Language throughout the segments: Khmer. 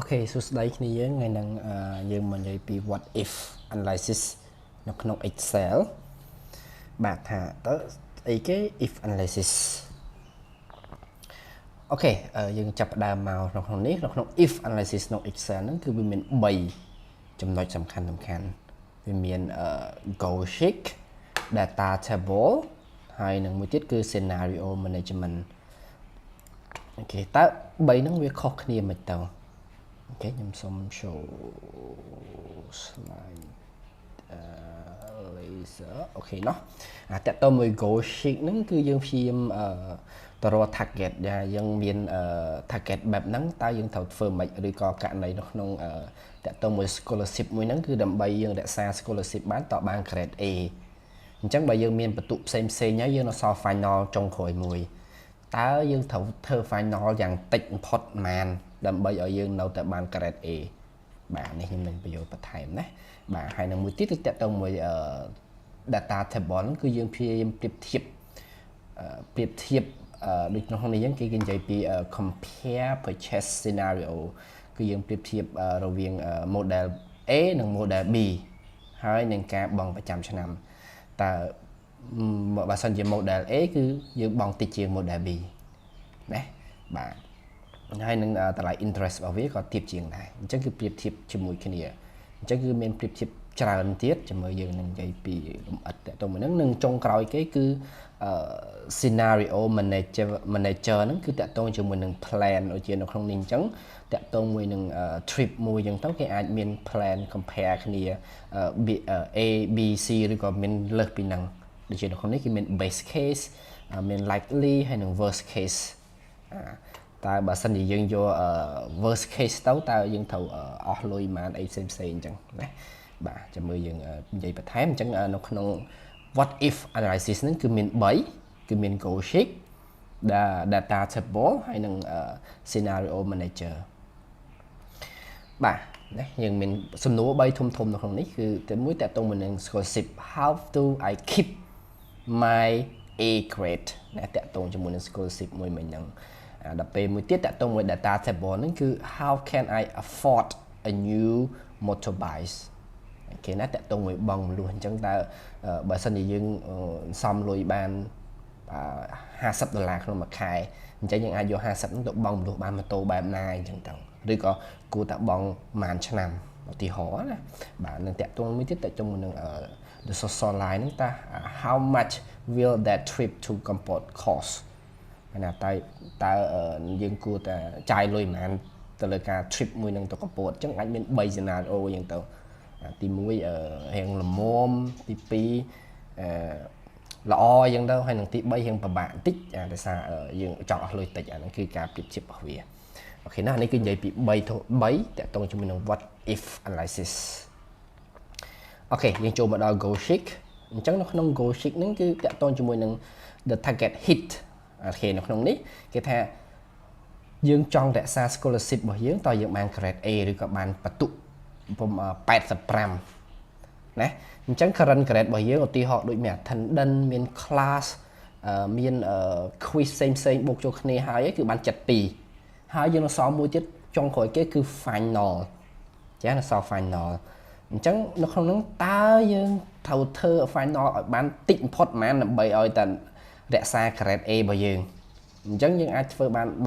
OK សួស្តីគ្នាយើងថ្ងៃហ្នឹងយើងមកនិយាយពី what if analysis នៅក្នុង Excel បាទថាតើអីគេ if analysis? OK យើងចាប់ផ្ដើមមកក្នុងក្នុងនេះនៅក្នុង if analysis ក្នុង Excel ហ្នឹងគឺវាមាន3ចំណុចសំខាន់សំខាន់វាមាន goal seek, data table ហើយនឹងមួយទៀតគឺ scenario management. OK តើ3ហ្នឹងវាខុសគ្នាមិនទៅ? OK ខ្ញុំសុំ show slide អឺ laser. OK ណោះអាតកតមួយ goal seek ហ្នឹងគឺយើងព្យាយាមអឺទៅរក target យើងមាន target បែបហ្នឹងតើយើងត្រូវធ្វើម៉េចឬក៏ករណីនៅក្នុងតកតមួយ scholarship មួយហ្នឹងគឺដើម្បីយើងរក្សា scholarship បានតបាន grade A អញ្ចឹងបើយើងមានបន្ទុកផ្សេងផ្សេងហើយយើងនៅសល់ final ចុងក្រោយមួយតើយើងត្រូវធ្វើ final យ៉ាងតិចបំផុតប៉ុន្មានដើម្បីឲ្យយើងនៅតែបាន grade A? បាទនេះខ្ញុំនឹងបញ្យល់បន្ថែមណាបាទហើយនឹងមួយទៀតគឺតកតមួយ data table ហ្នឹងគឺយើងព្យាយាមប្រៀបធៀបប្រៀបធៀបដូចក្នុងនេះហ្នឹងគេគេនិយាយពី compare purchase scenario គឺយើងប្រៀបធៀបរវាង model A និង model B ហើយនឹងការបង់ប្រចាំឆ្នាំតើបើសិនជា model A គឺយើងបង់តិចជាង model B ណាបាទហើយនឹងតម្លៃ interest របស់វាក៏ទាបជាងដែរអញ្ចឹងគឺប្រៀបធៀបជាមួយគ្នាអញ្ចឹងគឺមានប្រៀបធៀបច្រើនទៀតជាមួយយើងនឹងនិយាយពីលំអិតតទៅមួយហ្នឹងនឹងចុងក្រោយគេគឺ scenario manager ហ្នឹងគឺតាក់ទងជាមួយនឹង plan ដូចជានៅក្នុងនេះអញ្ចឹងតាក់ទងមួយនឹង trip មួយអញ្ចឹងទៅគេអាចមាន plan compare គ្នា A B C ឬក៏មានលើសពីហ្នឹងដូចជានៅក្នុងនេះគេមាន base case មាន likely ហើយនិង worst case តើបើសិនជាយើងយក worst case ទៅតើយើងត្រូវអស់លុយប៉ុន្មានអីផ្សេងផ្សេងអញ្ចឹងណាបាទចាំមើលយើងនិយាយបន្ថែមអញ្ចឹងនៅក្នុង what if analysis ហ្នឹងគឺមាន3គឺមាន goal seek, data table ហើយនិង scenario manager បាទណាយើងមានសំណួរ3ធំធំនៅក្នុងនេះគឺទីមួយតកតងនឹង scholarship, how do I keep my A grade ណាតកតងជាមួយនឹង scholarship មួយមិញហ្នឹងដល់ពេលមួយទៀតតកតងមួយ data table ហ្នឹងគឺ how can I afford a new motorbike? គេណាតកតងមួយបងមលួសអញ្ចឹងតើបើសិនជាយើងសំលុយបាន50ដុល្លារក្នុងមួយខែអញ្ចឹងយើងអាចយក50ហ្នឹងទៅបង់មលួសបានម៉ូតូបែបណាអញ្ចឹងទៅឬក៏គួរតែបង់ប្រហែលឆ្នាំឧទាហរណ៍ណាបាទនឹងតកតងមួយទៀតតកតងនឹង the social line ហ្នឹងតើ how much will that trip to Kampot cost? ណាតើតើយើងគួរតែចាយលុយប្រហែលទៅលើការ trip មួយនឹងទៅកម្ពុជាអញ្ចឹងអាចមាន3 scenario អញ្ចឹងទៅទី1រៀងល្មមទី2អឺល្អអញ្ចឹងទៅហើយនឹងទី3រៀងពិបាកបន្តិចដោយសារយើងចង់អស់លុយតិចអាហ្នឹងគឺការប្រៀបធៀបរបស់វាOK ណានេះគឺនិយាយពី3 3តកតងជាមួយនឹង what if analysis. OK យើងចូលមកដល់ goal seek អញ្ចឹងនៅក្នុង goal seek ហ្នឹងគឺតកតងជាមួយនឹង the target hit. OK នៅក្នុងនេះគេថាយើងចង់រក្សា scholarship របស់យើងតើយើងបាន grade A ឬក៏បានបន្ទុក85ណាអញ្ចឹង current grade របស់យើងឧទាហរណ៍ដូចមាន attendance មាន class មាន quiz ផ្សេងផ្សេងបូកចូលគ្នាហើយគឺបាន72ហើយយើងនៅសល់មួយទៀតចុងក្រោយគេគឺ final ចានៅសល់ final អញ្ចឹងនៅក្នុងនោះតើយើងត្រូវធ្វើ final ឲ្យបានតិចបំផុតប៉ុន្មានដើម្បីឲ្យតែរក្សា grade A របស់យើង? អញ្ចឹងយើងអាចធ្វើបាន20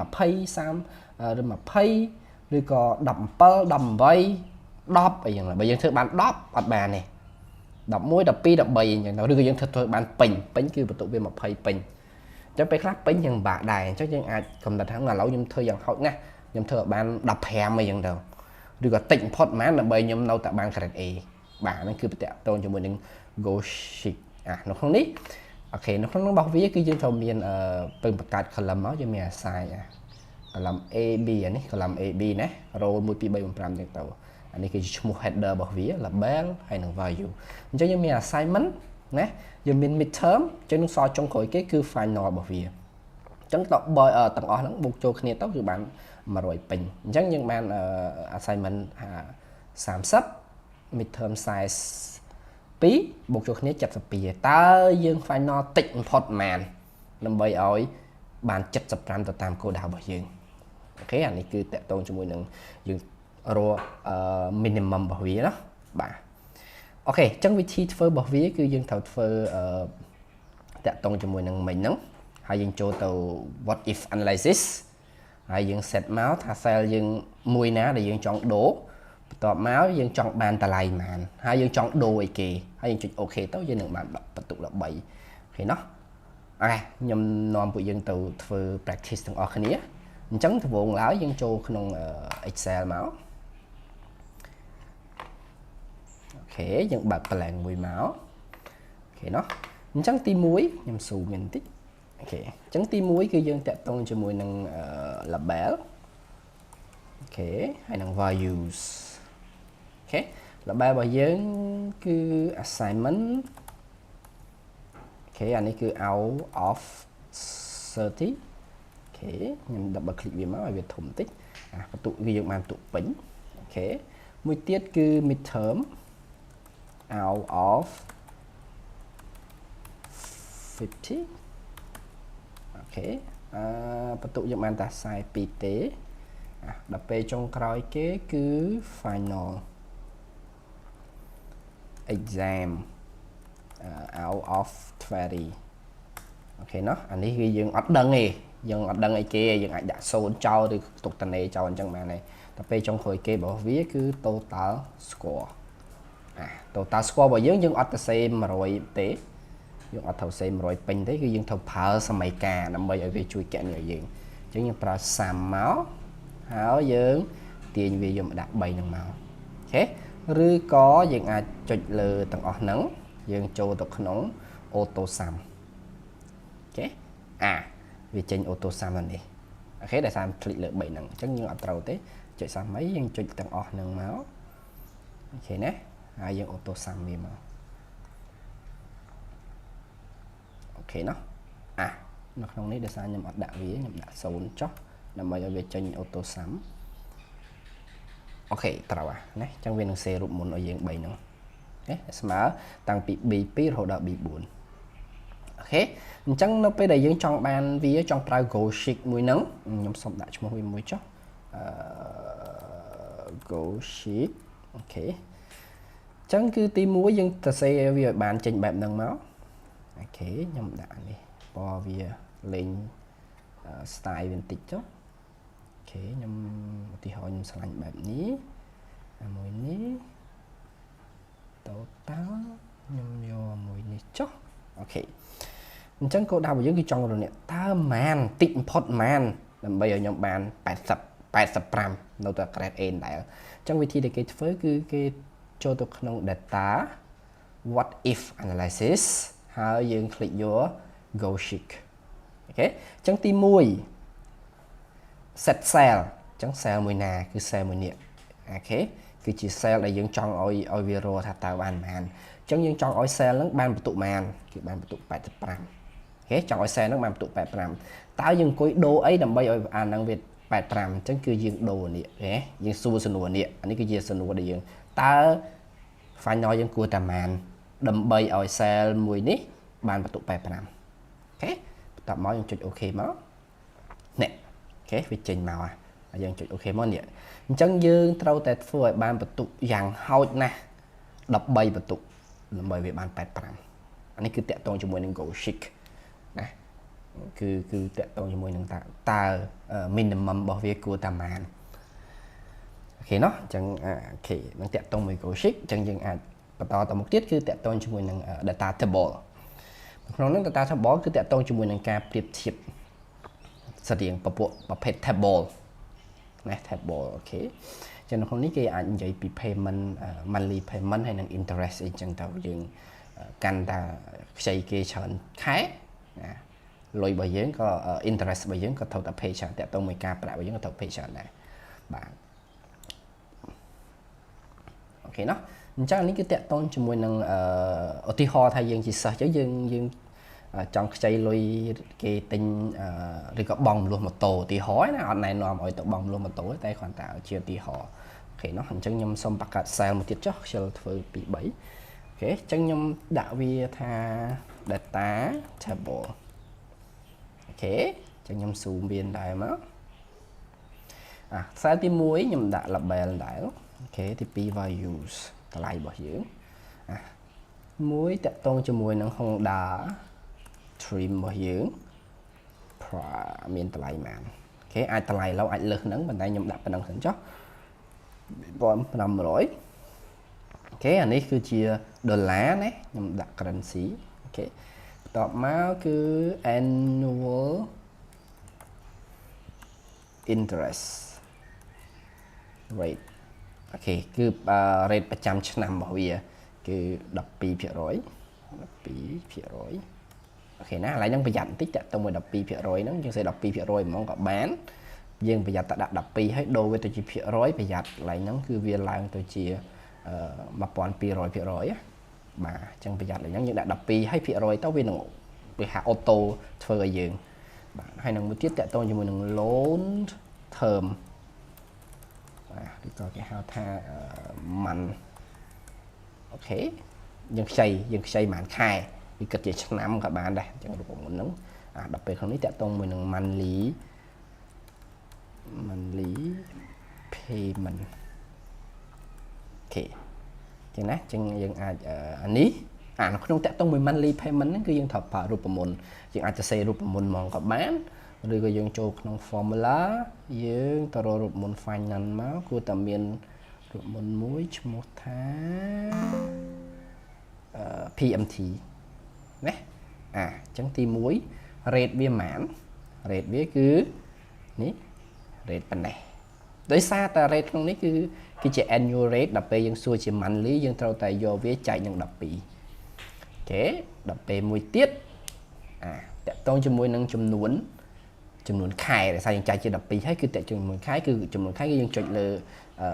30ឬ20ឬក៏17 18 10អីយ៉ាងបើយើងធ្វើបាន10អត់បានទេ11 12 13អញ្ចឹងទៅឬក៏យើងធ្វើធ្វើបានពេញពេញគឺបន្ទុកវា20ពេញអញ្ចឹងពេលខ្លះពេញយ៉ាងបាក់ដែរអញ្ចឹងយើងអាចកំណត់ថាឥឡូវខ្ញុំធ្វើយ៉ាងហោចណាស់ខ្ញុំធ្វើឲ្យបាន15អីចឹងទៅឬក៏តិចបំផុតប៉ុន្មានដើម្បីខ្ញុំនៅតែបាន grade A បាទហ្នឹងគឺបតកតងជាមួយនឹង goal seek អានៅក្នុងនេះOK នៅក្នុងនោះរបស់វាគឺយើងត្រូវមានពឹងបង្កើត column មកយើងមាន assign អា column A B អានេះ column A B ណា row 1 2 3 4 5អញ្ចឹងទៅអានេះគឺជាឈ្មោះ header របស់វា label ហើយនិង value អញ្ចឹងយើងមាន assignment ណាយើងមាន midterm អញ្ចឹងនឹងសល់ចុងក្រោយគេគឺ final របស់វាអញ្ចឹងតបើទាំងអស់ហ្នឹងបូកចូលគ្នាទៅគឺបាន100ពេញអញ្ចឹងយើងបាន assignment 30 midterm 42បូកចូលគ្នា72តើយើង final តិចបំផុតប៉ុន្មានដើម្បីឲ្យបាន75ទៅតាមគោលដៅរបស់យើង? OK អានេះគឺតកតងជាមួយនឹងយើង រក minimum របស់វាណាបាទ OK អញ្ចឹងវិធីធ្វើរបស់វាគឺយើងត្រូវធ្វើអឺតាក់ទងជាមួយនឹងមិញហ្នឹងហើយយើងចូលទៅ what if analysis ហើយយើង set មកថា cell យើងមួយណាដែលយើងចង់ដូរបន្ទាប់មកយើងចង់បានតម្លៃប៉ុន្មានហើយយើងចង់ដូរអីគេហើយយើងចុច OK ទៅយើងនឹងបានបន្ទុក13 OK ណោះ OK ខ្ញុំនាំពួកយើងទៅធ្វើ practice ទាំងអស់គ្នាអញ្ចឹងដំបូងឡើយយើងចូលក្នុង Excel មក OK យើងបើក blank មួយមក OK ណោះអញ្ចឹងទី1ខ្ញុំ zoom បន្តិច OK អញ្ចឹងទី1គឺយើងតាក់ទងជាមួយនឹង label OK ហើយនឹង values OK label របស់យើងគឺ assignment OK អានេះគឺ out of 30 OK ខ្ញុំ double click វាមកឲ្យវាធំបន្តិចអាបន្ទុកគឺយើងបានបន្ទុកពេញ OK មួយទៀតគឺ midterm out of 50 OK អឺបន្ទុកយើងបានតែ42ទេដល់ពេលចុងក្រោយគេគឺ final exam out of 20 OK ណោះអានេះគឺយើងអត់ដឹងទេយើងអត់ដឹងអីគេយើងអាចដាក់0ចោលឬទុកតនេចោលអញ្ចឹងបានដែរតែពេលចុងក្រោយគេរបស់វាគឺ total score អា total score របស់យើងយើងអត់ទៅសេ100ទេយើងអត់ត្រូវសេ100ពេញទេគឺយើងត្រូវប្រើសម័យកាលដើម្បីឲ្យវាជួយកណនីឲ្យយើងអញ្ចឹងយើងប្រើ sum មកហើយយើងទាញវាយកមកដាក់3នឹងមក OK ឬក៏យើងអាចចុចលើទាំងអស់ហ្នឹងយើងចូលទៅក្នុង auto sum OK អាវាចេញ auto sum នេះ OK ដែលសារ click លើ3ហ្នឹងអញ្ចឹងយើងអត់ត្រូវទេចុច sum អីយើងចុចទាំងអស់ហ្នឹងមក OK ណាហើយយើង auto sum វាមក OK ណោះអានៅក្នុងនេះដោយសារខ្ញុំអត់ដាក់វាខ្ញុំដាក់0ចុះដើម្បីឲ្យវាចេញ auto sum OK ត្រូវអាណាអញ្ចឹងវានឹងសេរូបមន្តឲ្យយើង3ហ្នឹងណាស្មើតាំងពី B2 រហូតដល់ B4 OK អញ្ចឹងនៅពេលដែលយើងចង់បានវាចង់ប្រើ Go Sheet មួយហ្នឹងខ្ញុំសុំដាក់ឈ្មោះវាមួយចុះអឺ Go Sheet OK អញ្ចឹងគឺទី1យើងទៅសេវាឲ្យបានចេញបែបហ្នឹងមក OK ខ្ញុំដាក់នេះពណ៌វាលេង style វាបន្តិចចុះ OK ខ្ញុំឧទាហរណ៍ខ្ញុំឆ្លាញ់បែបនេះអាមួយនេះ total ខ្ញុំយកមួយនេះចុះ OK អញ្ចឹងគោលដៅរបស់យើងគឺចង់រនេះតើម៉ានតិចបំផុតម៉ានដើម្បីឲ្យខ្ញុំបាន80 85នៅតែ grade A ដែរអញ្ចឹងវិធីដែលគេធ្វើគឺគេចូលទៅក្នុង data what if analysis ហើយយើង click យក go sheet OK អញ្ចឹងទី1 set cell អញ្ចឹង cell មួយណាគឺ cell មួយនេះ OK គឺជា cell ដែលយើងចង់ឲ្យឲ្យវារកថាតើបានប៉ុន្មានអញ្ចឹងយើងចង់ឲ្យ cell ហ្នឹងបានបន្ទុកប៉ុន្មានគឺបានបន្ទុក85 OK ចង់ឲ្យ cell ហ្នឹងបានបន្ទុក85តើយើងអង្គុយដូរអីដើម្បីឲ្យអាហ្នឹងវា85អញ្ចឹងគឺយើងដូរនេះហ៎យើងសួរសំណួរនេះអានេះគឺជាសំណួរដែលយើងតើ final យើងគួរតែប៉ុន្មានដើម្បីឲ្យ cell មួយនេះបានបន្ទុក85 OK បន្ទាប់មកយើងចុច OK មកនេះ OK វាចេញមកហើយយើងចុច OK មកនេះអញ្ចឹងយើងត្រូវតែធ្វើឲ្យបានបន្ទុកយ៉ាងហោចណាស់13បន្ទុកដើម្បីវាបាន85អានេះគឺតាក់ទងជាមួយនឹង go sheet ណាគឺគឺតាក់ទងជាមួយនឹងតើតើ minimum របស់វាគួរតែប៉ុន្មាន OK ណោះអញ្ចឹង OK នឹងតាក់ទងមួយ go sheet អញ្ចឹងយើងអាចបន្តទៅមុខទៀតគឺតាក់ទងជាមួយនឹង data table ក្នុងនោះ data table គឺតាក់ទងជាមួយនឹងការប្រៀបធៀបស្រៀងពពួកប្រភេទ table ណា table OK ចឹងនៅក្នុងនេះគេអាចនិយាយពី payment monthly payment ហើយនិង interest អីចឹងទៅយើងកាន់តែខ្ចីគេច្រើនខែណាលុយរបស់យើងក៏ interest របស់យើងក៏ត្រូវតែ pay ច្រើនតាក់ទងមួយការប្រាក់របស់យើងក៏ត្រូវ pay ច្រើនដែរបាទ OK ណោះអញ្ចឹងនេះគឺតាក់ទងជាមួយនឹងឧទាហរណ៍ថាយើងជាសិស្សអញ្ចឹងយើងយើងចង់ខ្ចីលុយគេទិញឬក៏បង់រំលោះម៉ូតូឧទាហរណ៍ណាអត់ណែនាំឲ្យទៅបង់រំលោះម៉ូតូទេតែគ្រាន់តែជាឧទាហរណ៍ OK ណោះអញ្ចឹងខ្ញុំសូមបង្កើត cell មួយទៀតចុះខ្ជិលធ្វើ2 3 OK អញ្ចឹងខ្ញុំដាក់វាថា data table OK អញ្ចឹងខ្ញុំ zoom វាដែរមក អាខ្សែទី1ខ្ញុំដាក់ label ដែរ OK ទី2 values តម្លៃរបស់យើងអាមួយតាក់ទងជាមួយនឹង Honda Dream របស់យើងមានតម្លៃប៉ុន្មាន OK អាចតម្លៃឡូវអាចលើសហ្នឹងប៉ុន្តែខ្ញុំដាក់ប៉ុណ្ណឹងសិនចុះ2500 OK អានេះគឺជាដុល្លារណាខ្ញុំដាក់ currency OK បន្ទាប់មកគឺ annual interest rate OK គឺ rate ប្រចាំឆ្នាំរបស់វាគឺ12% 12% OK ណាកន្លែងហ្នឹងប្រយ័ត្នបន្តិចតាក់ទៅមួយ12%ហ្នឹងយើងសេ12%ហ្មងក៏បានយើងប្រយ័ត្នតែដាក់12ហើយដូរវាទៅជាភាគរយប្រយ័ត្នកន្លែងហ្នឹងគឺវាឡើងទៅជា1200%ណាបាទអញ្ចឹងប្រយ័ត្នឡើងហ្នឹងយើងដាក់12ហើយភាគរយទៅវានឹងវាហា auto ធ្វើឲ្យយើងបាទហើយនឹងមួយទៀតតាក់ទងជាមួយនឹង loan term បាទឬក៏គេហៅថា month OK យើងខ្ចីប្រហែលខែវាគិតជាឆ្នាំក៏បានដែរអញ្ចឹងរូបមន្តហ្នឹងអាដល់ពេលក្នុងនេះតាក់ទងមួយនឹង monthly payment OK ចឹងណាចឹងយើងអាចអានេះអានៅក្នុងតាក់ទងមួយ monthly payment ហ្នឹងគឺយើងត្រូវប្រើរូបមន្តយើងអាចទៅសេរូបមន្តហ្មងក៏បានឬក៏យើងចូលក្នុង formula យើងទៅរករូបមន្ត finance មកគួរតែមានរូបមន្តមួយឈ្មោះថា PMT ណាអាអញ្ចឹងទី1 rate វាប៉ុន្មាន rate វាគឺនេះ rate ប៉ុណ្ណេះដោយសារតែ rate ក្នុងនេះគឺគឺជា annual rate ដល់ពេលយើងសួរជា monthly យើងត្រូវតែយកវាចែកនឹង12 OK ដល់ពេលមួយទៀតអាតាក់ទងជាមួយនឹងចំនួនខែដោយសារយើងចែកជា12ហើយគឺតាក់ចំនួនខែគឺចំនួនខែគឺយើងចុចលើអឺ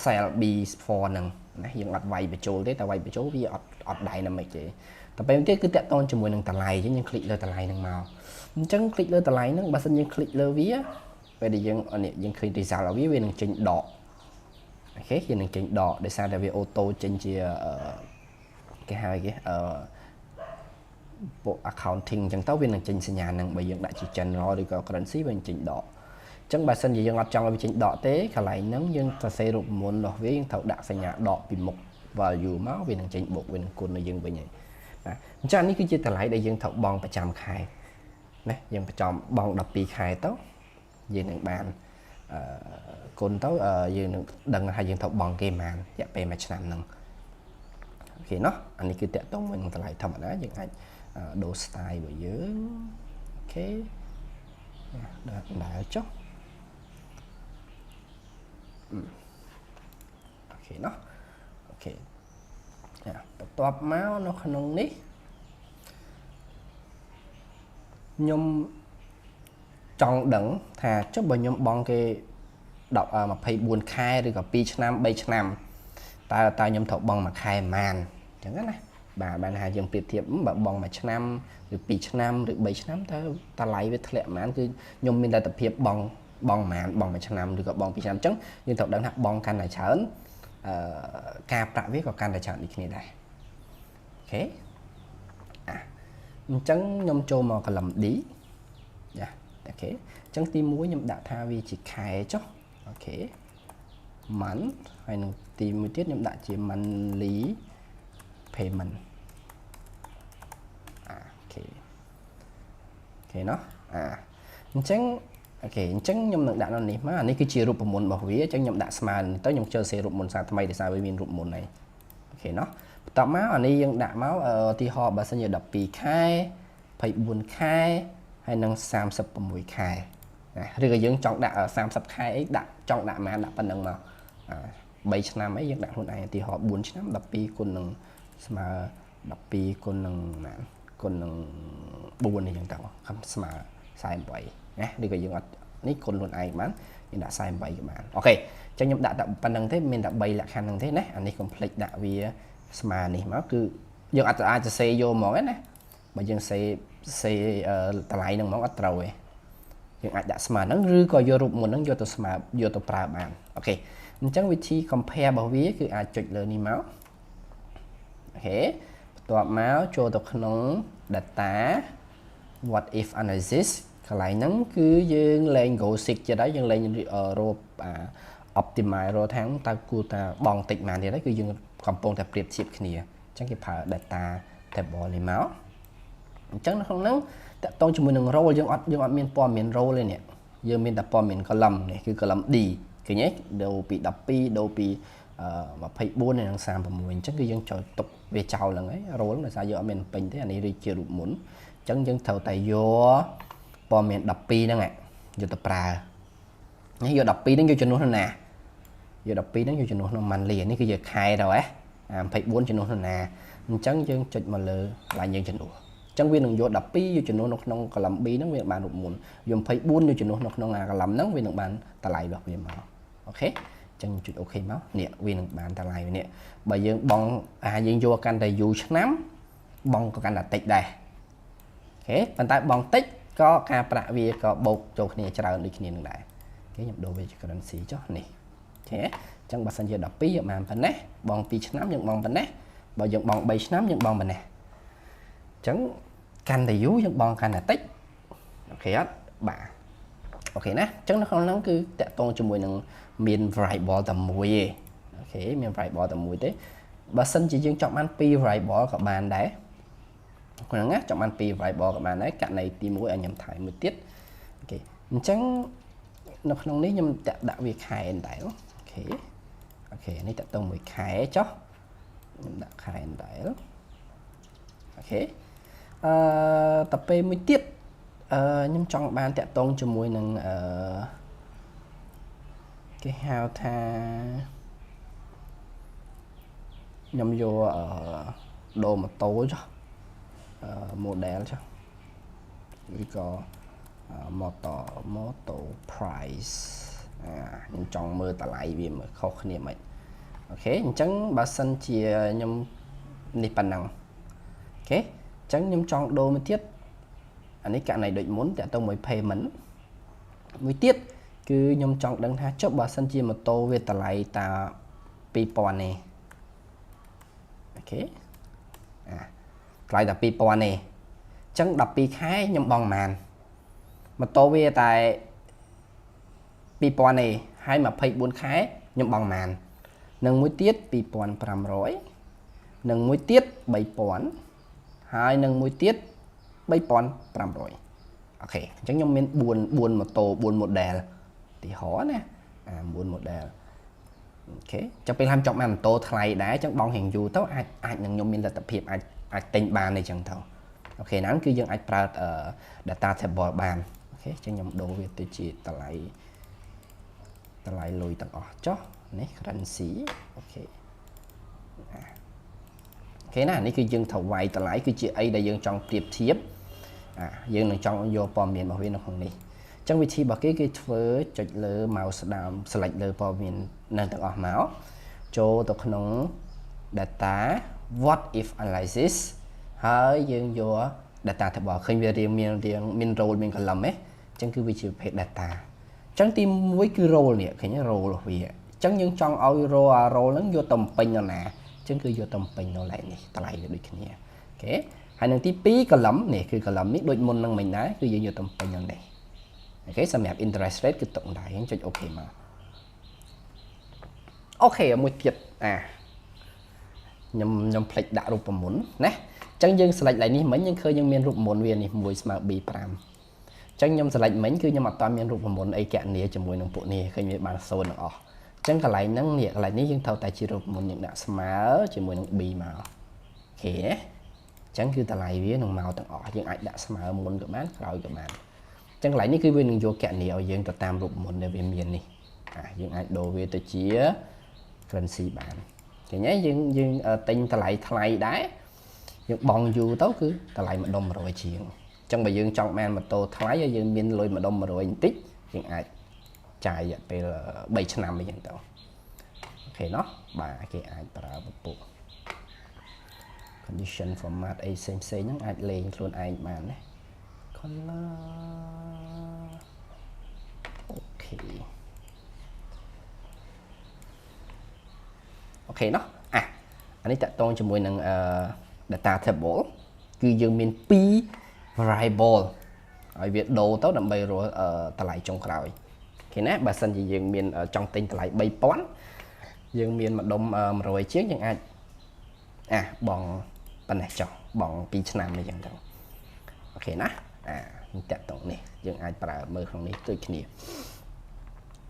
cell B4 ហ្នឹងណាយើងអត់វាយបញ្ចូលទេតែវាយបញ្ចូលវាអត់ dynamic ទេតែពេលទៀតគឺតាក់ទងជាមួយនឹងតម្លៃអញ្ចឹងយើង click លើតម្លៃហ្នឹងមកអញ្ចឹង click លើតម្លៃហ្នឹងបើសិនយើង click លើវាពេលដែលយើងនេះយើងឃើញ result របស់វាវានឹងចេញដក OK វានឹងចេញដកដោយសារតែវា auto ចេញជាគេហៅគេអឺពួក accounting អញ្ចឹងទៅវានឹងចេញសញ្ញាហ្នឹងបើយើងដាក់ជា general ឬក៏ currency វានឹងចេញដកអញ្ចឹងបើសិនជាយើងអត់ចង់ឲ្យវាចេញដកទេកន្លែងហ្នឹងយើងសរសេររូបមន្តរបស់វាយើងត្រូវដាក់សញ្ញាដកពីមុខ value មកវានឹងចេញបូកវានឹងគុណឲ្យយើងវិញហើយបាទអញ្ចឹងនេះគឺជាតម្លៃដែលយើងត្រូវបង់ប្រចាំខែណាយើងបញ្ចំបង់12ខែទៅយើងនឹងបានអឺគុណទៅយើងនឹងដឹងថាយើងត្រូវបង់គេប៉ុន្មានរយៈពេលមួយឆ្នាំហ្នឹង OK ណោះអានេះគឺតាក់ទងមួយនឹងតម្លៃធម្មតាយើងអាចដូរ style របស់យើង OK ដាក់ដើរចុះ OK ណោះ OK បន្ទាប់មកនៅក្នុងនេះខ្ញុំចង់ដឹងថាចុះបើខ្ញុំបង់គេ10 24ខែឬក៏2ឆ្នាំ3ឆ្នាំតើខ្ញុំត្រូវបង់មួយខែប៉ុន្មានអញ្ចឹងណាបាទបានថាយើងប្រៀបធៀបបើបង់មួយឆ្នាំឬ2ឆ្នាំឬ3ឆ្នាំតើតម្លៃវាធ្លាក់ប៉ុន្មានគឺខ្ញុំមានលទ្ធភាពបង់បង់ប៉ុន្មានបង់មួយឆ្នាំឬក៏បង់2ឆ្នាំអញ្ចឹងយើងត្រូវដឹងថាបង់កាន់តែច្រើនអឺការប្រាក់វាក៏កាន់តែច្រើនដូចគ្នាដែរ OK អាអញ្ចឹងខ្ញុំចូលមក column D ចា OK អញ្ចឹងទី1ខ្ញុំដាក់ថាវាជាខែចុះ OK month ហើយនឹងទីមួយទៀតខ្ញុំដាក់ជា monthly payment អា OK OK ណោះអាអញ្ចឹង OK អញ្ចឹងខ្ញុំនឹងដាក់នៅនេះមកអានេះគឺជារូបមន្តរបស់វាអញ្ចឹងខ្ញុំដាក់ស្មើទៅខ្ញុំជើសេរូបមន្តសារថ្មីដោយសារវាមានរូបមន្តហើយ OK ណោះបន្ទាប់មកអានេះយើងដាក់មកឧទាហរណ៍បើសិនជា12ខែ24ខែហើយនឹង36ខែណាឬក៏យើងចង់ដាក់30ខែអីដាក់ចង់ដាក់ប៉ុន្មានដាក់ប៉ុណ្្នឹងមក3ឆ្នាំអីយើងដាក់ខ្លួនឯងឧទាហរណ៍4ឆ្នាំ12គុណនឹងស្មើ12គុណនឹងប៉ុន្មានគុណនឹង4នេះចឹងទៅខំស្មើ48ណាឬក៏យើងអត់នេះគុណខ្លួនឯងបានយើងដាក់48ក៏បាន OK អញ្ចឹងខ្ញុំដាក់តែប៉ុណ្្នឹងទេមានតែ3លក្ខខណ្ឌហ្នឹងទេណាអានេះ complete ដាក់វាស្មើនេះមកគឺយើងអត់អាចសរសេរយកហ្មងណាបើយើងសេសេតម្លៃហ្នឹងហ្មងអត់ត្រូវទេយើងអាចដាក់ស្មើហ្នឹងឬក៏យករូបមន្តហ្នឹងយកទៅស្មើយកទៅប្រើបាន OK អញ្ចឹងវិធី compare របស់វាគឺអាចចុចលើនេះមក OK បន្ទាប់មកចូលទៅក្នុង data what if analysis កន្លែងហ្នឹងគឺយើងលែង goal seek ចិត្តហើយយើងលែងរកអា optimize រកថាតើគួរតាបង់តិចប៉ុន្មានទៀតហើយគឺយើងកំពុងតែប្រៀបធៀបគ្នាអញ្ចឹងគេប្រើ data table នេះមកអញ្ចឹងនៅក្នុងហ្នឹងតាក់ទងជាមួយនឹង role យើងអត់មានព័ត៌មាន role ទេនេះយើងមានតែព័ត៌មាន column នេះគឺ column D ឃើញទេដូរពី12ដូរពី24និង36អញ្ចឹងគឺយើងចូលទុកវាចោលហ្នឹងហើយ role ដោយសារយើងអត់មានពេញទេអានេះរីជារូបមុនអញ្ចឹងយើងត្រូវតែយកព័ត៌មាន12ហ្នឹងយកទៅប្រើនេះយក12ហ្នឹងយកជំនួសនៅណាយក12ហ្នឹងយកជំនួសនៅ monthly នេះគឺជាខែទៅហ៎អា24ជំនួសនៅណាអញ្ចឹងយើងចុចមកលើកន្លែងយើងជំនួសអញ្ចឹងវានឹងយក12យកជំនួសនៅក្នុង column B ហ្នឹងវាបានរូបមន្តយក24យកជំនួសនៅក្នុងអា column ហ្នឹងវានឹងបានតម្លៃរបស់វាមក OK ចឹងចុច OK មកនេះវានឹងបានតម្លៃនេះបើយើងបង់អាយើងយកកាន់តែយូរឆ្នាំបង់ក៏កាន់តែតិចដែរ OK ប៉ុន្តែបង់តិចក៏ការប្រាក់វាក៏បូកចូលគ្នាច្រើនដូចគ្នានឹងដែរ OK ខ្ញុំដូរវាជា currency ចុះនេះ OK អញ្ចឹងបើសិនជា12យើងបានប៉ុណ្ណេះបង់2ឆ្នាំយើងបង់ប៉ុណ្ណេះបើយើងបង់3ឆ្នាំយើងបង់ប៉ុណ្ណេះអញ្ចឹងកាន់តែយូរយើងបង់កាន់តែតិច OK អត់បាទ OK ណាអញ្ចឹងនៅក្នុងហ្នឹងគឺតាក់ទងជាមួយនឹងមាន variable តែមួយទេ OK មាន variable តែមួយទេបើសិនជាយើងចង់បាន2 variable ក៏បានដែរក្នុងណាចង់បាន2 variable ក៏បានដែរករណីទី1ឲ្យខ្ញុំថែមមួយទៀត OK អញ្ចឹងនៅក្នុងនេះខ្ញុំតាក់ដាក់វាខែដែរ OK OK នេះតាក់ទងមួយខែចុះខ្ញុំដាក់ខែដែរ OK អឺតពេលមួយទៀតអឺខ្ញុំចង់បានតាក់ទងជាមួយនឹងអឺគេហៅថាខ្ញុំយកអឺដូម៉ូតូចុះអឺ model ចុះឬក៏ motor moto price អាខ្ញុំចង់មើលតម្លៃវាមើលខុសគ្នាមិន OK អញ្ចឹងបើសិនជាខ្ញុំនេះប៉ុណ្ណឹង OK អញ្ចឹងខ្ញុំចង់ដូរមួយទៀតអានេះករណីដូចមុនតើទៅមួយ payment មួយទៀតគឺខ្ញុំចង់ដឹងថាចុះបើសិនជាម៉ូតូវាតម្លៃតា2000នេះ OK អាតម្លៃតែ2000នេះអញ្ចឹង12ខែខ្ញុំបង់ប៉ុន្មានម៉ូតូវាតែ2000នេះហើយ24ខែខ្ញុំបង់ប៉ុន្មាននិងមួយទៀត2500និងមួយទៀត3000ហើយនឹងមួយទៀត3500 OK អញ្ចឹងខ្ញុំមាន4 4ម៉ូតូ4 model ទីហោណាអា9 model OK ចាំពេលហាមចង់បានម៉ូតូថ្លៃដែរអញ្ចឹងបងរៀងយូរទៅអាចអាចនឹងខ្ញុំមានលទ្ធភាពអាចអាចទិញបានអីចឹងទៅ OK ហ្នឹងគឺយើងអាចប្រើ data table បាន OK អញ្ចឹងខ្ញុំដូរវាទៅជាតម្លៃតម្លៃលុយទាំងអស់ចុះនេះ currency OK OK ណានេះគឺយើងត្រូវវាយតម្លៃគឺជាអីដែលយើងចង់ប្រៀបធៀបអាយើងនឹងចង់យកព័ត៌មានរបស់វានៅក្នុងនេះអញ្ចឹងវិធីរបស់គេគេធ្វើចុចលើ mouse ស្ដាម select លើព័ត៌មាននឹងទាំងអស់មកចូលទៅក្នុង data what if analysis ហើយយើងយក data table ឃើញវារៀងមានរៀងមាន role មាន column ទេអញ្ចឹងគឺវាជាប្រភេទ data អញ្ចឹងទី1គឺ role នេះឃើញ role របស់វាអញ្ចឹងយើងចង់ឲ្យ row អា role ហ្នឹងយកទៅពេញនៅណាអញ្ចឹងគឺយកទៅពេញនៅឡែកនេះតម្លៃវាដូចគ្នា OK ហើយនឹងទី2 column នេះគឺ column នេះដូចមុននឹងមិញដែរគឺយើងយកទៅពេញនៅនេះ OK សម្រាប់ interest rate គឺទុកដែរយើងចុច OK មក OK មួយទៀតអាខ្ញុំខ្ញុំភ្លេចដាក់រូបមន្តណាអញ្ចឹងយើង select ឡៃនេះមិញយើងឃើញយើងមានរូបមន្តវានេះ1ស្មើ B5 អញ្ចឹងខ្ញុំ select មិញគឺខ្ញុំអត់តមានរូបមន្តអីកណនីជាមួយនឹងពួកនេះឃើញវាបាន0ទាំងអស់អញ្ចឹងកន្លែងហ្នឹងនេះកន្លែងនេះយើងត្រូវតែជារូបមន្តយើងដាក់ស្មើជាមួយនឹង B មក OK អញ្ចឹងគឺតម្លៃវានឹងមកទាំងអស់យើងអាចដាក់ស្មើមុនក៏បានក្រោយក៏បានអញ្ចឹងកន្លែងនេះគឺវានឹងយកកណនីឲ្យយើងទៅតាមរូបមន្តដែលវាមាននេះអាយើងអាចដូរវាទៅជា currency បានឃើញទេយើងយើងទិញតម្លៃថ្លៃដែរយើងបង់យូរទៅគឺតម្លៃម្ដុំ100ជាងអញ្ចឹងបើយើងចង់បានម៉ូតូថ្លៃហើយយើងមានលុយម្ដុំ100បន្តិចយើងអាចចាយរយៈពេល3ឆ្នាំអីចឹងទៅ OK ណោះបាទគេអាចប្រើពពុះ condition format អីផ្សេងផ្សេងហ្នឹងអាចលេងខ្លួនឯងបានណា color OK OK ណោះអាអានេះតាក់ទងជាមួយនឹងអឺ data table គឺយើងមាន2 variable ឲ្យវាដូរទៅដើម្បីរកតម្លៃចុងក្រោយគេណាបើសិនជាយើងមានចង់ទិញតម្លៃ3000យើងមានម្ដុំ100ជាងយើងអាចអាបងប៉ុណ្ណេះចុះបង2ឆ្នាំអីចឹងទៅ OK ណាអាតាក់តងនេះយើងអាចប្រើមើលក្នុងនេះដូចគ្នា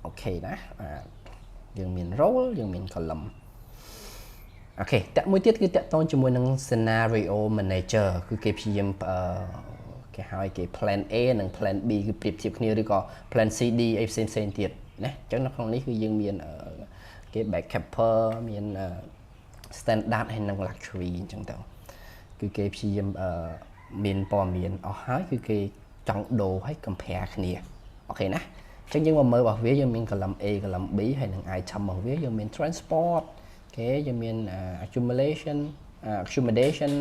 OK ណាអាយើងមាន row យើងមាន column OK តាក់មួយទៀតគឺតាក់ទងជាមួយនឹង scenario manager គឺគេព្យាយាមគេហៅគេ plan A និង plan B គឺប្រៀបធៀបគ្នាឬក៏ plan C D អីផ្សេងផ្សេងទៀតណាអញ្ចឹងនៅក្នុងនេះគឺយើងមានគេ backpacker មាន standard ហើយនិង luxury អញ្ចឹងទៅគឺគេព្យាយាមមានព័ត៌មានអស់ហើយគឺគេចង់ដូរឲ្យ compare គ្នា OK ណាអញ្ចឹងយើងមកមើលរបស់វាយើងមាន column A column B ហើយនិង item របស់វាយើងមាន transport គេយើងមាន accumulation accommodation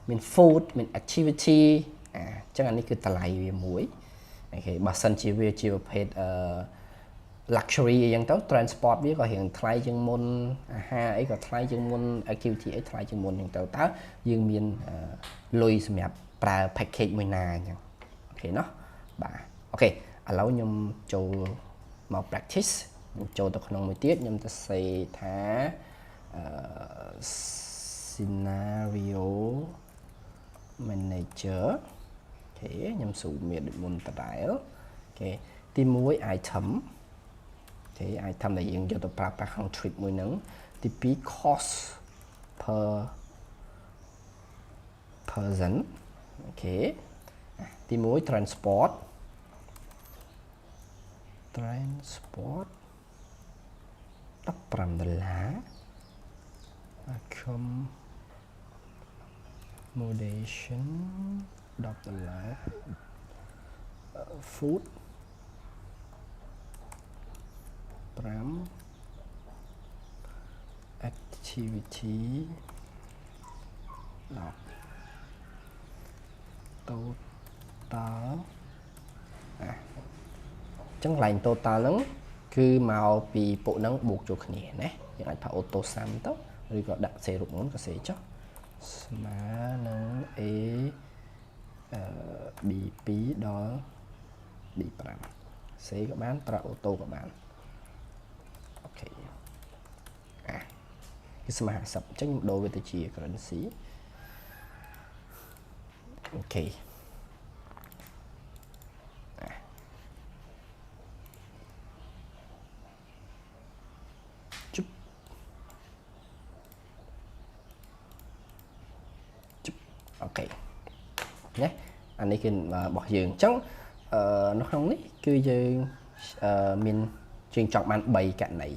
មាន food មាន activity អាអញ្ចឹងអានេះគឺតម្លៃវាមួយ OK បើសិនជាវាជាប្រភេទអឺ luxury អីចឹងទៅ transport វាក៏រៀងថ្លៃជាងមុនអាហារអីក៏ថ្លៃជាងមុន activity អីថ្លៃជាងមុនចឹងទៅតើយើងមានលុយសម្រាប់ប្រើ package មួយណាអញ្ចឹង OK ណោះបាទ OK ឥឡូវខ្ញុំចូលមក practice ខ្ញុំចូលទៅក្នុងមួយទៀតខ្ញុំទៅសេថាអឺ scenario manager OK ខ្ញុំស៊ូមមានដូចមុនដដែល OK ទី1 item OK item ដែលយើងយកទៅប្រើប្រាស់ក្នុង trip មួយហ្នឹងទី2 cost per person OK ទី1 transport transport 15ដុល្លារ accommodation 10ដុល្លារ food 5 activity 10 total អាអញ្ចឹងកន្លែង total ហ្នឹងគឺមកពីពួកហ្នឹងបូកចូលគ្នាណាយើងអាចផា auto sum ទៅឬក៏ដាក់សេរូបមុនក៏សេចុះស្មើនឹង A B2 ដល់ B5 សេក៏បានប្រើ auto ក៏បាន OK អាគឺស្មើ50អញ្ចឹងខ្ញុំដូរវាទៅជា currency OK អាជប់ជប់ OK ណាអានេះគឺរបស់យើងអញ្ចឹងអឺនៅក្នុងនេះគឺយើងអឺមានជាងចង់បាន3ករណី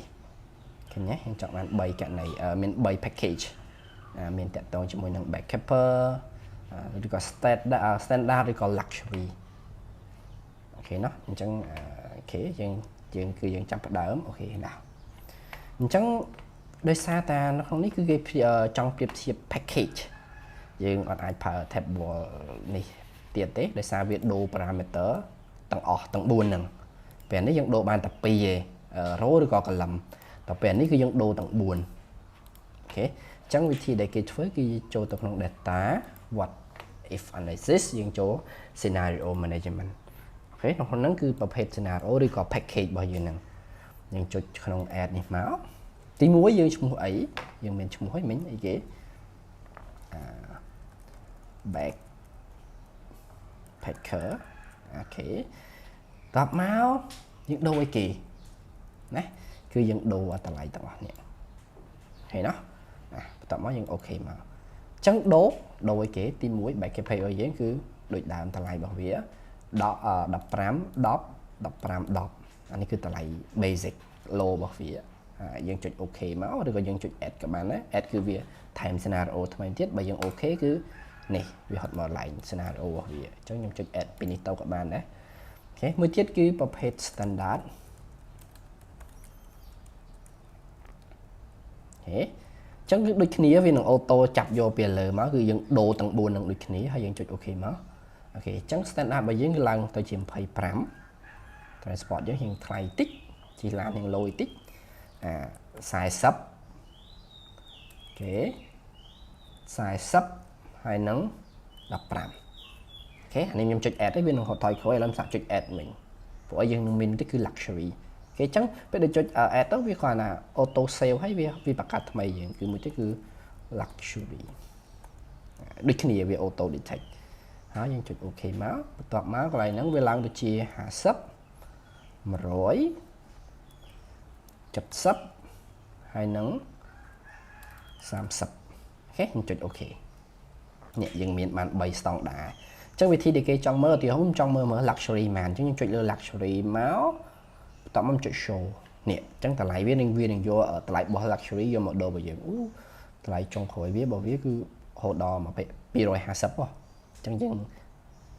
ឃើញទេយើងចង់បាន3ករណីមាន3 package មានតាក់ទងជាមួយនឹង backpacker ឬក៏ standard ឬក៏ luxury OK ណោះអញ្ចឹង OK យើងយើងគឺយើងចាប់ផ្ដើម OK ណាអញ្ចឹងដោយសារតានៅក្នុងនេះគឺគេចង់ប្រៀបធៀប package យើងអត់អាចប្រើ table នេះទៀតទេដោយសារវាដូរ parameter ទាំងអស់ទាំង4ហ្នឹងពេលនេះយើងដូរបានតែ2ឯង row ឬក៏ column តែពេលនេះគឺយើងដូរទាំង4 OK អញ្ចឹងវិធីដែលគេធ្វើគឺចូលទៅក្នុង data what if analysis យើងចូល scenario management OK ក្នុងហ្នឹងគឺប្រភេទ scenario ឬក៏ package របស់យើងហ្នឹងយើងចុចក្នុង add នេះមកទី1យើងឈ្មោះអីយើងមានឈ្មោះអីមិញអីគេអា back packer OK តបមកយើងដូរអីគេណាគឺយើងដូរតម្លៃទាំងអស់នេះឃើញណោះណាបន្ទាប់មកយើង OK មកអញ្ចឹងដូរដូរអីគេទី1 back pay របស់យើងគឺដូចដើមតម្លៃរបស់វា10 15 10 15 10អានេះគឺតម្លៃ basic low របស់វាយើងចុច OK មកឬក៏យើងចុច add ក៏បានដែរ add គឺវាថែម scenario ថ្មីទៀតបើយើង OK គឺនេះវាហត់មក line scenario របស់វាអញ្ចឹងខ្ញុំចុច add ពីនេះទៅក៏បានដែរ OK មួយទៀតគឺប្រភេទ standard OK អញ្ចឹងគឺដូចគ្នាវានឹង auto ចាប់យកពីលើមកគឺយើងដូរទាំង4នឹងដូចគ្នាហើយយើងចុច OK មក OK អញ្ចឹង standard របស់យើងគឺឡើងទៅជា25 transport យើងរៀងថ្លៃតិចជិះឡានរៀងលយតិចអា40 OK 40ហើយនឹង15 OK អានេះខ្ញុំចុច add ទៅវានឹងហត់ថយក្រោយឥឡូវសាកចុច add វិញព្រោះឲ្យយើងនឹងមានតិចគឺ luxury គេអញ្ចឹងពេលដែលចុច add ទៅវាគ្រាន់តែ auto save ហើយវាវាបង្កើតថ្មីយើងគឺមួយទៀតគឺ luxury ដូចគ្នាវា auto detect ហើយយើងចុច OK មកបន្ទាប់មកកន្លែងហ្នឹងវាឡើងទៅជា50 100 70ហើយនឹង30 OK ខ្ញុំចុច OK នេះយើងមានបាន3ស្តង់ដារអញ្ចឹងវិធីដែលគេចង់មើលឧទាហរណ៍ខ្ញុំចង់មើលមើល luxury ហ្មងអញ្ចឹងខ្ញុំចុចលើ luxury មកបន្ទាប់មកចុច show នេះអញ្ចឹងតម្លៃវានឹងយកតម្លៃរបស់ luxury យកមកដូររបស់យើងអូតម្លៃចុងក្រោយវារបស់វាគឺរហូតដល់250ហ៎អញ្ចឹងយើង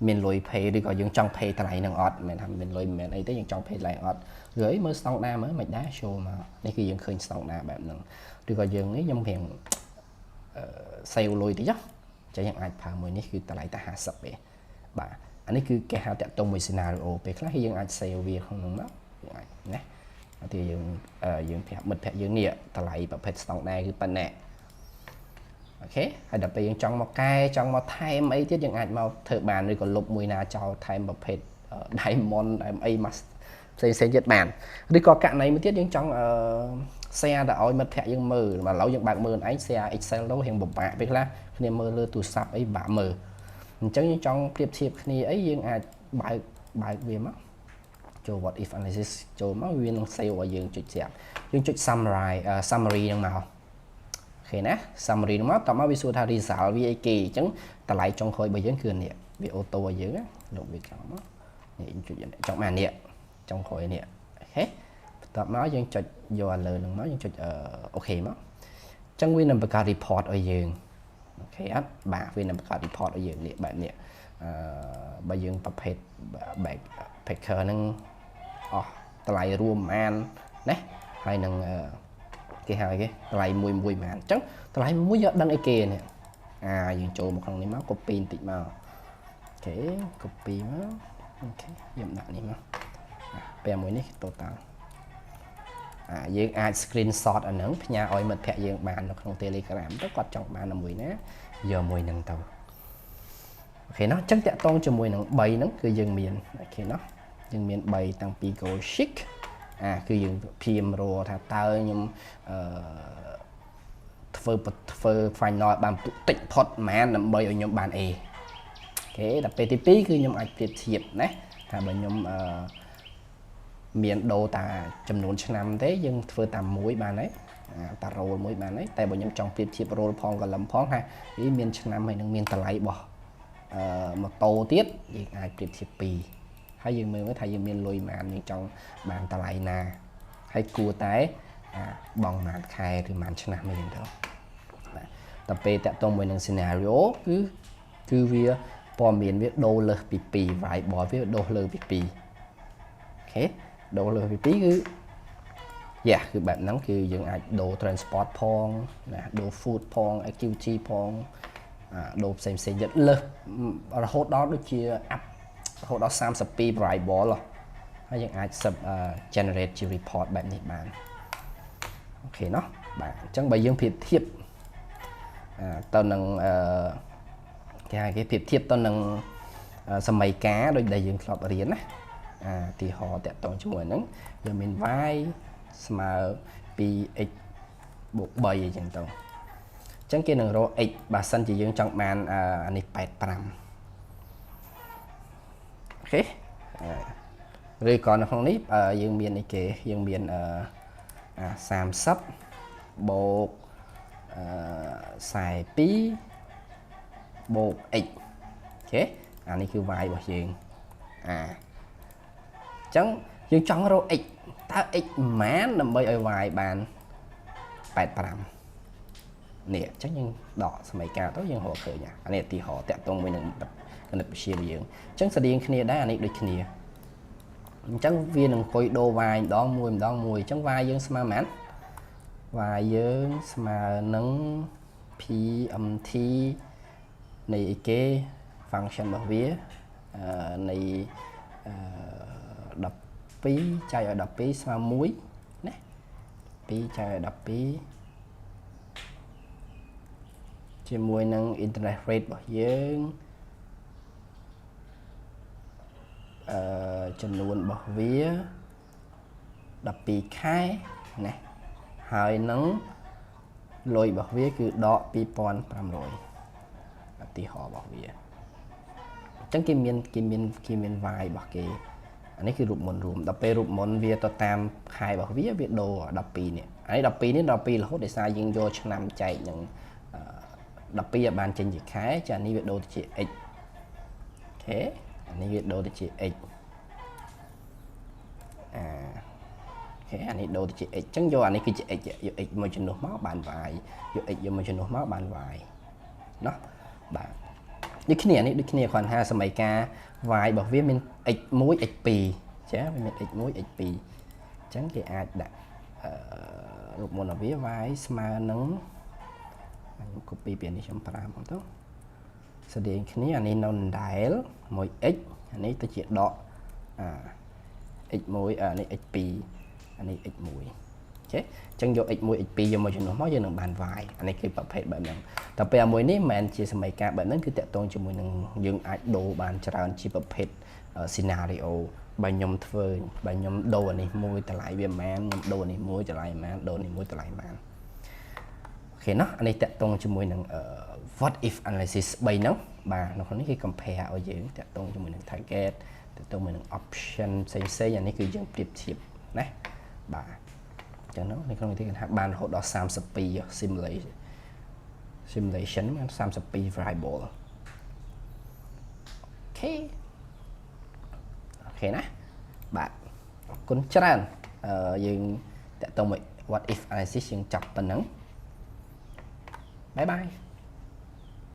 មានលុយ pay ឬក៏យើងចង់ pay តម្លៃនឹងអត់មិនមែនថាមានលុយមិនមែនអីទេយើងចង់ pay តម្លៃអត់ឬអីមើលស្តង់ដាមើលមិនដែរ show មកនេះគឺយើងឃើញស្តង់ដាបែបហ្នឹងឬក៏យើងនេះខ្ញុំរៀងអឺ save លុយតិចចឹងយើងអាចប្រើមួយនេះគឺតម្លៃតែ50ទេបាទអានេះគឺគេហៅតាក់ទងមួយ scenario ពេលខ្លះយើងអាច save វាក្នុងនោះមកយើងអាចណាទីយើងយើងប្រាប់មិត្តភក្តិយើងនេះតម្លៃប្រភេទស្តង់ដាគឺប៉ុណ្ណេះ OK ហើយដល់ពេលយើងចង់មកកែចង់មកថែមអីទៀតយើងអាចមកធ្វើបានឬក៏លុបមួយណាចោលថែមប្រភេទ diamond ថែមអីមកផ្សេងផ្សេងទៀតបានឬក៏ករណីមួយទៀតយើងចង់អឺ share ទៅឲ្យមិត្តភក្តិយើងមើលឥឡូវយើងបើកមើលឯង share Excel ទៅរៀងពិបាកពេលខ្លះគ្នាមើលលើទូរស័ព្ទអីពិបាកមើលអញ្ចឹងយើងចង់ប្រៀបធៀបគ្នាអីយើងអាចបើកបើកវាមកចូល what if analysis ចូលមកវានឹង save ឲ្យយើងចុចស្រាប់យើងចុច summary summary ហ្នឹងមក OK ណា summary ហ្នឹងមកតមកវាសួរថា result វាអីគេអញ្ចឹងតម្លៃចុងក្រោយរបស់យើងគឺនេះវា auto ឲ្យយើងណាលុបវាចោលមកនេះចុចចង់បាននេះចុងក្រោយនេះ OK បន្ទាប់មកយើងចុចយកអាលើហ្នឹងមកយើងចុច OK មកអញ្ចឹងវានឹងបង្កើត report ឲ្យយើង OK អត់បាទវានឹងបង្កើត report ឲ្យយើងនេះបែបនេះអឺបើយើងប្រភេទ backpacker ហ្នឹងអស់តម្លៃរួមប្រហែលណាហើយនឹងគេហៅគេតម្លៃមួយមួយប្រហែលអញ្ចឹងតម្លៃមួយយកដឹងអីគេនេះអាយើងចូលមកក្នុងនេះមក copy បន្តិចមក OK copy មក OK យើងដាក់នេះមកពេលមួយនេះ total អាយើងអាច screenshot អាហ្នឹងផ្ញើឲ្យមិត្តភ័ក្តិយើងបាននៅក្នុង Telegram ទៅគាត់ចង់បានមួយណាយកមួយហ្នឹងទៅ OK ណោះអញ្ចឹងតាក់ទងជាមួយនឹង3ហ្នឹងគឺយើងមាន OK ណោះយើងមាន3តាំងពី goal seek អាគឺយើងព្រាមរកថាតើខ្ញុំអឺធ្វើធ្វើ final បានតិចផុតប៉ុន្មានដើម្បីឲ្យខ្ញុំបាន A OK ដល់ពេលទី2គឺខ្ញុំអាចប្រៀបធៀបណាថាបើខ្ញុំអឺមានដូរតាចំនួនឆ្នាំទេយើងធ្វើតាមមួយបានហើយតា row មួយបានហើយតែបើខ្ញុំចង់ប្រៀបធៀប row ផង column ផងថាអីមានឆ្នាំហើយនឹងមានតម្លៃរបស់អឺម៉ូតូទៀតយើងអាចប្រៀបធៀបពីរហើយយើងមើលមើលថាយើងមានលុយប៉ុន្មានយើងចង់បានតម្លៃណាហើយគួរតែអាបងប៉ុន្មានខែឬប៉ុន្មានឆ្នាំអីចឹងទៅបាទតែពេលតាក់ទងមួយនឹង scenario គឺគឺវាព័ត៌មានវាដូរលើសពី2 variable វាដូរលើពី2 OK ដូរលើសពី2គឺយ៉ាគឺបែបហ្នឹងគឺយើងអាចដូរ transport ផងណាដូរ food ផង activity ផងដូរផ្សេងផ្សេងទៀតលើសរហូតដល់ដូចជា up រហូតដល់32 variable ហើយយើងអាច sub generate ជា report បែបនេះបាន OK ណោះបាទអញ្ចឹងបើយើងប្រៀបធៀបទៅនឹងអឺគេហៅគេប្រៀបធៀបទៅនឹងសម័យកាលដូចដែលយើងធ្លាប់រៀនណាអាទីហោតាក់ទងជាមួយហ្នឹងយើងមាន y ស្មើ 2x បូក3អីចឹងទៅអញ្ចឹងគេនឹងរក x បើសិនជាយើងចង់បានអានេះ85 OK ឬក៏នៅក្នុងនេះយើងមានអីគេយើងមានអា30បូកអឺ42បូក x OK អានេះគឺ y របស់យើងអាអញ្ចឹងយើងចង់រក x តើ x ប៉ុន្មានដើម្បីឲ្យ y បាន85នេះអញ្ចឹងយើងដកសមីការទៅយើងរកឃើញអានេះឧទាហរណ៍តាក់ទងមួយនឹងគណិតវិទ្យាយើងអញ្ចឹងស្តៀងគ្នាដែរអានេះដូចគ្នាអញ្ចឹងវានឹងអង្គុយដូរ y ម្ដងមួយម្ដងមួយអញ្ចឹង y យើងស្មើប៉ុន្មាន y យើងស្មើនឹង PMT នៃអីគេ function របស់វានៃ12ចែកឲ្យ12ស្មើ1ណា2ចែកឲ្យ12ជាមួយនឹង interest rate របស់យើង ចំនួនរបស់វា12ខែណាហើយនឹងលុយរបស់វាគឺដក2500ឧទាហរណ៍របស់វាអញ្ចឹងគេមាន y របស់គេអានេះគឺរូបមន្តរួមដល់ពេលរូបមន្តវាទៅតាមខែរបស់វាវាដូរ12នេះអានេះ12នេះ12រហូតដោយសារយើងយកឆ្នាំចែកនឹង12ឲ្យបានចេញជាខែចានេះវាដូរទៅជា x OK អានេះវាដូរទៅជា x អា OK អានេះដូរទៅជា x អញ្ចឹងយកអានេះគឺជា x យក x មួយជំនួសមកបាន y យក x យកមួយជំនួសមកបាន y ណោះបាទដូចគ្នានេះដូចគ្នាគ្រាន់ថាសម័យកាល y របស់វាមាន x1 x2 ចាវាមាន x1 x2 អញ្ចឹងគេអាចដាក់អឺរូបមន្តរបស់វា y ស្មើនឹងខ្ញុំ copy ពីនេះខ្ញុំប្រើមកទៅស្តៀងគ្នាអានេះនៅដដែល 1x អានេះទៅជាដកអា x1 អានេះ x2 អានេះ x1 OK អញ្ចឹងយក x1 x2 យកមកជំនួសមកយើងនឹងបាន y អានេះគឺប្រភេទបែបហ្នឹងតែពេលមួយនេះមិនមែនជាសម័យកាលបែបហ្នឹងគឺតាក់ទងជាមួយនឹងយើងអាចដូរបានច្រើនជាប្រភេទ scenario បើខ្ញុំធ្វើបើខ្ញុំដូរអានេះមួយតម្លៃវាប៉ុន្មានខ្ញុំដូរអានេះមួយតម្លៃប៉ុន្មានដូរនេះមួយតម្លៃប៉ុន្មាន OK ណោះអានេះតាក់ទងជាមួយនឹង what if analysis 3ហ្នឹងបាទនៅក្នុងនេះគេ compare ឲ្យយើងតាក់ទងជាមួយនឹង target តាក់ទងជាមួយនឹង option ផ្សេងផ្សេងអានេះគឺយើងប្រៀបធៀបណាបាទអញ្ចឹងនៅក្នុងនេះគេថាបានរហូតដល់32 simulation មាន32 variable OK OK ណាបាទអរគុណច្រើនអឺយើងតាក់ទងមួយ what if analysis យើងចាប់ប៉ុណ្ណឹង bye bye.